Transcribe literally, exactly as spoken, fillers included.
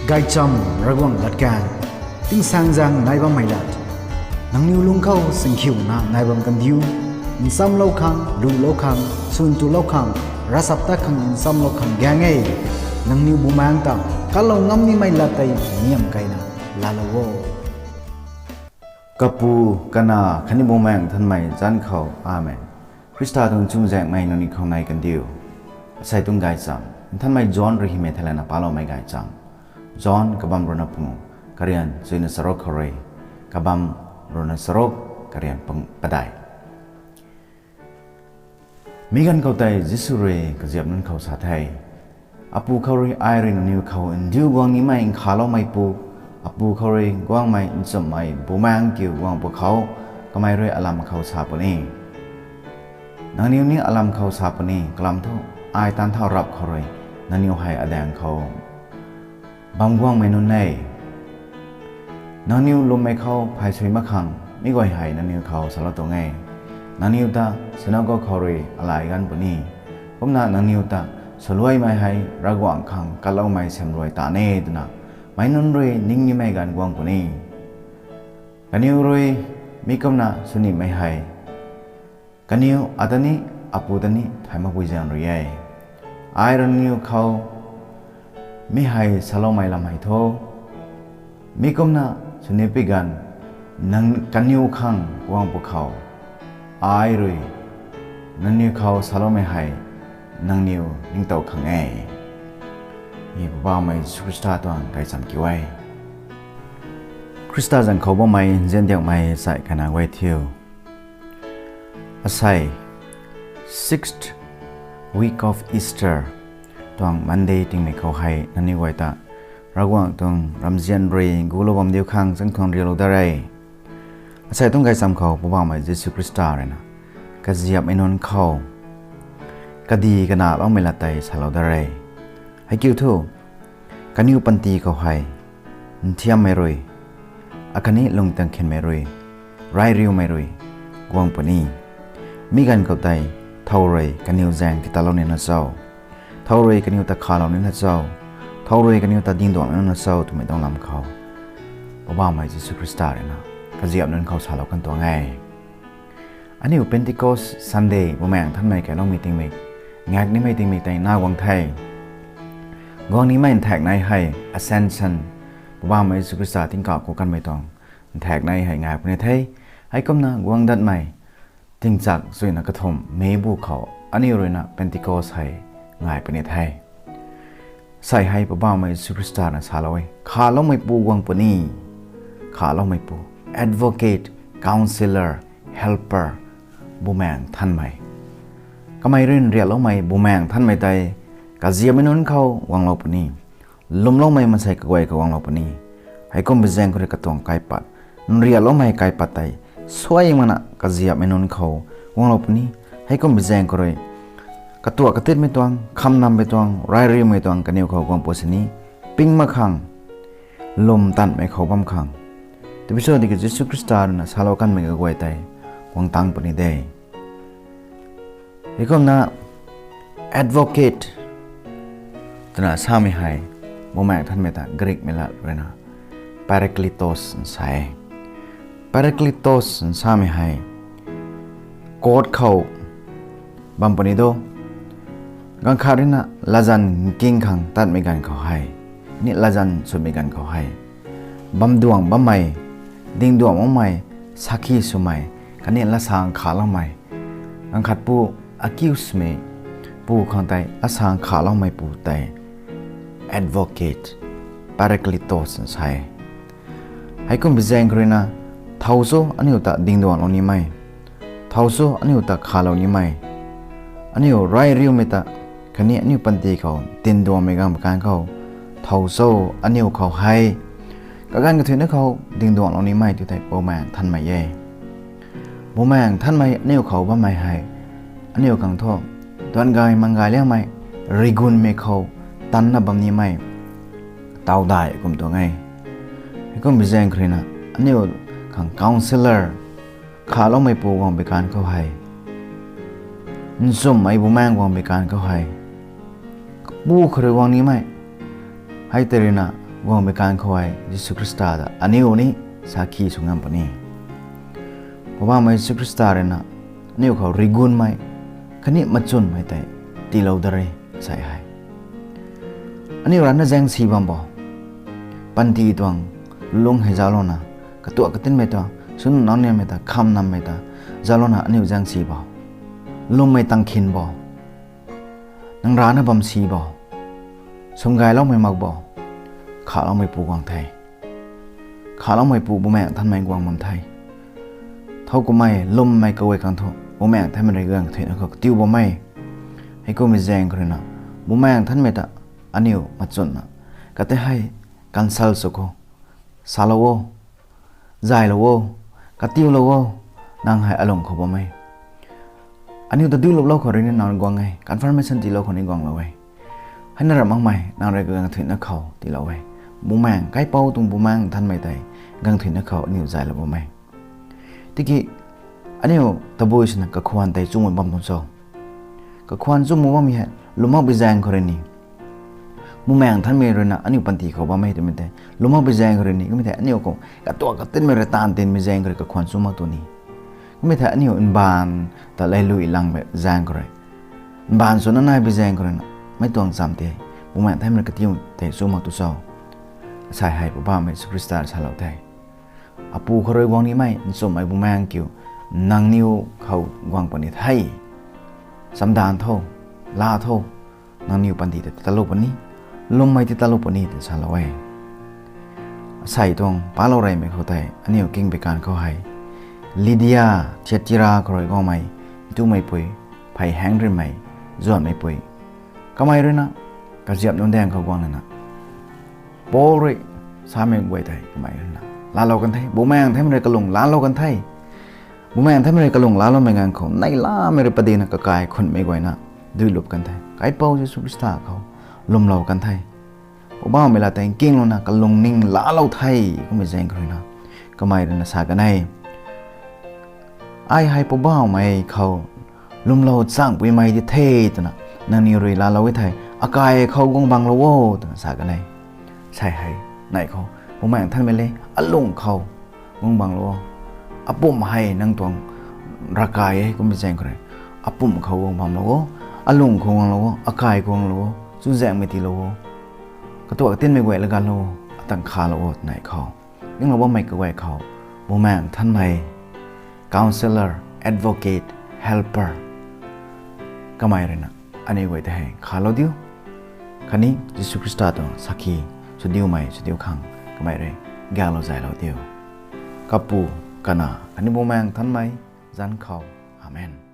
Gaychamv Ravguangc latkaeng, tingsaengzaeng nai bammei lat. Nangniw lungc khou singkhiuna nai bam kandiu, nchamlou khang, lulou khang, swn tulou khang, ravchaptat khang nchamlou khang gaeng e. Nangniw bumaengc ta kalou ngam nimei lat tei niam keyna laalou o. Kapu, Kanac khatni Bumaengh Nthanmei zanc khou. Amen. Khrista tuang chuzaenghmei nangniw khou nai kandiu. Asei tuang gaychamv Nthanmei John rui hymei theilayna paloumei gaychamv. John kabamv ruhna pangu, karian chuina charuk khou rui kabamv ruhna charuk, karian pang padai. Mi ganv khou tei Jisu rui kaziap nunc khou sa the, Apu khou rui ai rui nangniw khou ndiu guang nimei nkhavloumeipu, Apu khou rui guangmei nchumhmei Bumaengh kiu guang pw khou, kamei rui alam khou sa puni. Nangniw ni alam khou sa puni, kalam thu ai tanc thau rap khou rui nangniw hei adaeng khou bam guangmei nunc e. Nangniw lwmmei khou phay sui mak khang mi guay hei nangniw khou salou tuang e. Nangniw ta sinagog khou rui alai ganv puni. Kumna nangniw ta saluaimei hei Ravguangc khang kaloumei siamruai ta e twna meic nunc rui ning nimei ganv guang puni. Kaniw rui mi kumna swnimei hei kaniw ata ni, Apu ta ni thay makpui zaeng rui e. Ai rui nangniw khou mi hei saloumei lam hei thu, mi kumna swni pi ganv nang kaniw khang guang pw khou, ai rui nangniw khou saloumei hei nangniw ningtow khang e. Mi Poubauhmei Jisu Khrista tuang gaychamv kiu e. Khrista zanc khou bammei nziandiakmei sai kana guay thiu. Asei, sixth week of Easter tuang Monday tingmei khou hei nangniw guay ta Ravguangc tuang ramzian rui gulou bam diu khang zangthuang rialou da re. Asei tuang gaychamv khou Poubauhmei Jisu Khrista rui na kaziapmei nunc khou kadi kanaloumei lat tei salou da re. Heikiu thu, kaniw panty khou hei nthiammei rui, akhatni lungtang khinmei rui, rai riumei rui guang puni. Mi ganv khou tei thow rui kaniw zaeng titalou nina cho, thow rui kaniw ta khalou nina cho, thow rui kaniw ta dingduang nina cho twmei tuang lam khou Poubauhmei Jisu Khrista rui na kaziap nunc khou salou kan tuang e. Aniu Pentecost Sunday Bumaengh Nthanmei kailoumei tingmei, ngak nimei tingmei tei na guang the. Guang nimei nthaek nei hei Ascension, Poubauhmei Jisu Khrista tingkauh khou kanmei tuang nthaek nei hei ngak puni the. Heikumna guang datmei tingchak zuina kathumh meibu khou aniu rui na Pentecost hei ngak puni the. Sei hei Poubauhmei Jisu Khrista na salou e, khaloumeipu guang puni. Khaloumeipu, advocate, counselor, helper, Bumaengh Nthanmei. Kamei rui nriakloumei Bumaengh Nthanmei tei kaziapmei nunc khou guanglou puni. Lwmloumei maansei kaguay khou guanglou puni. Heikum bi zaeng khou rui katuang kaipat, nriakloumei kaipat tei suai makna kaziapmei nunc khou guanglou puni. Heikum bi zaeng khou rui katuak katitmei tuang, khamnammei tuang, rai riumei tuang kaniw khou guang pw sini ping mak khang, lwm tanmei khou bam khang, tabui cho tiki Jisu Khrista rui na salou kanmei kaguay tei guang tang puni de. Heikumna advocate twna samei hei Bumaengh Nthanmei ta Greekmei lat rui na Parakletos nsa e. Parakletos nsamei hei court khou bam puni do. Ganv khat rui na latzan nking khang tatmei ganv khou hei, ni latzan swmei ganv khou hei, bamduang bammei, dingduang bammei, sakhi swmei, khatni lasang khaloumei, ganv khat pu accuse mei pu khang tei lasang khaloumeipu tei advocate, Parakletos nsa e. Heikum bi zaeng khou rui na, thow cho aniu ta dingduanglou nimei, thow cho aniu ta khalou nimei, aniu rai riumei ta, khatni aniu panty khou tinduangmei ganv bi kan khou, thow cho aniu khou hei kaganv kathuina khou dingduanglou nimei tu tei Bumaengh Nthanmei e. Bumaengh Nthanmei aniu khou bammei hei, aniu khang thu tuan gay mang gay liangmei, rigunmei khou tanna bam nimei tawdai kum tuang e. Heikum bi zaeng khou rui na, aniu khang counselor, khaloumeipu guang bi kan khou hei, nchumhmei bumaengh guang bi kan khou hei, pu khou rui guang nimei, hei tei rui na Guangmei kan khou hei Jisu Khrista ta aniu ni sakhi sw ngam puni. Poubauhmei Jisu Khrista rui na aniu khou rigunmei khatni machunmei tei tiilou da re. Sa hei aniu rana zaengsi bam bo, panty tuang lung hei zauclouna, katuak katinmei ta, swn nangniamei ta, kham nammei ta zauclouna aniu zaengsi bo, lwmmei tang khin bo, nang rana bam si bo, swmgayloumei mak bo, khaloumeipu guang the. Khaloumeipu Bumaengh Nthanmei guang bam the. Thowkumhmei lwmmei kaguay khang thu Bumaengh Nthanmei rui guang thuina khou katiu bam e. Heikummei zaeng khou rui na Bumaengh Nthanmei ta aniu machunna, kate hei consult sw khou, salou o, zaylou o, katiulou o, nang hei alung khou bam e. Aniu ta duiluplou khou rui ni nang guang e, confirmation tiilou khou ni guanglou e. Heina ra makmei nang rui guang thuina khou tiilou e. Bumaengh Kaipouc tuang Bumaengh Nthanmei tei guang thuina khou aniu zaylou bam e. Tiki aniu tabui swna kakhwan tei chumei bam tuang cho? Kakhwan chumei bammei hei lwm makpui zaeng khou rui ni, Bumaengh Nthanmei rui na aniu panty khou bam e twmei tei lwm makpui zaeng khou rui ni, kummei thei aniu khou katuak katinmei rui taanv tinmei zaeng khou rui kakhwan chu mak tu ni. Kummei thei aniu mbaanv ta leilui langmei zaeng khou rui, mbaanv swna naipui zaeng khou rui na, mei tuang cham tei Bumaengh Nthanmei rui katiu tei chu mak tu cho? Sa hei Poubauhmei Jisu Khrista salou the. Apu khou rui guang nimei nchumhmei Bumaengh kiu, nangniw khou guang puni the. Chamdanv tho, laa tho, nangniw panty tei tatlou puni, lwmmei tei tatlou puni twna salou e. Asei tuang palou reymei khou tei aniu kingpui kan khou hei, Lydia, Thiatira khou rui guangmei ntumei pui, phey haeng rimei, zuanhmei pui, kamei rui na kaziap nunc daeng khou guang lana, Paul rui samei guay tei kamei rui na laalou kan the. Bumaengh Nthanmei rui kalung laalou kan the. Bumaengh Nthanmei rui kalung laaloumei ganv khou neihlamei rui padikna kakai khunmei guayna duilup kan the. Kaipouc Jisu Khrista khou lwmlou kan the. Poubauhmei lat tei nkinglouna kalungning laalou the. Kummei zaeng khou rui na kamei rui na sa kan e, ai hei Poubauhmei khou lwmlou changpuimei di the twna nangniw rui laalou e thei, akai khou guang banglou o twna sa kan e. Sa hei, nai khou, Bumaengh Nthanmei le alung khou guang banglou o. Apumh hei nang tuang ravkai e kummei zaeng khou rui, apumh khou guang banglou o, alung khou guanglou o, akai khou guanglou o, chuzaenghmei tiilou o, katuak katinmei guay laa ganlou o, atang khalou o twna nai khou, ninglou bammei kaguay khou, Bumaengh Nthanmei, Counsellor, Advocate, Helper, kamei rui na aniu guay tei hei khalou diu, khatni Jisu Khrista tuang sakhi swdiumei swdiu khang kamei rui gaklou zaylou diu. Kapu, Kanac khatni Bumaengh Nthanmei zanc khou. Amen.